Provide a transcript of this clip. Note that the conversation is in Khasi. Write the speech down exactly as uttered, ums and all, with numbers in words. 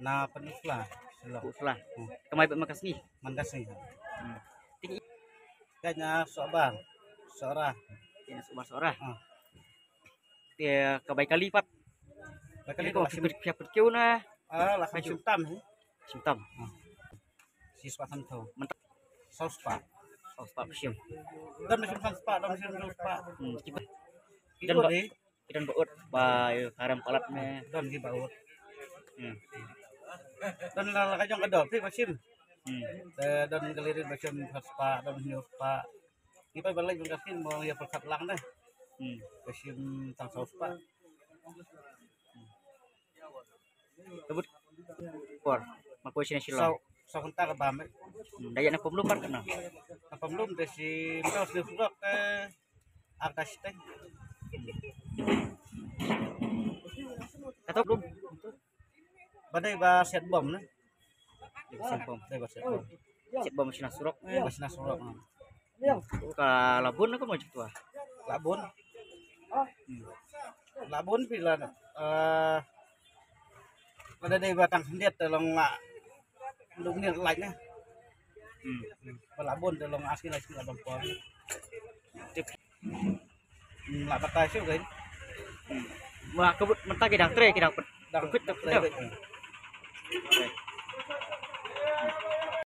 Na Pynursla. Pynursla. Hmm. Kamai bad man ka sngi. Man ka sngi. Hmm. Ka na Sohbar. Sohra. Ka na Sohbar Sohra. Ah. Te ka bai kali pat. Bai kali ko pat. Siapa siapa kau na. Ah, lah kan symptom. Symptom. Ah. Siswa kan tu. Mentang. Sauspa. Sauspa pesiam. Dan mesin sauspa, dan mesin sauspa. Hmm. Kita. Dan ba- Kita baut ba haram palat me. Don ki baut. Hmm. Don la la ka jong ka dor ti ba shim. Hmm. Te don ka lirit ba shim sauspa, don hynñiewspa. Ki pa ba leit ba ka shim mo ïa pyrkhat lang deh. Hmm. Ba shim tang sauspa. Tebut por ma poi sini silo. Sau sau kynta ka bam. Hmm. Daya na pemlum mar kana. Na pemlum te si mtau sini surok te. Arta siteng. Kata belum. Badai ba set bom ne. Set bom. Badai ba set bom. Set bom sina surok. Ba sina surok. Ka labun ko mo jitua. Labun. Hmm. Labun pila eh lada dei ba tang sendet te long la. Lum ni lain ne. Hmm. Ba labun te long asin asin la bang pon. Tip. Hmm, la batai shu kan. Hmm. Wah, kebut mentah ki dang tre, ki dang pet. Dang pet, dang pet.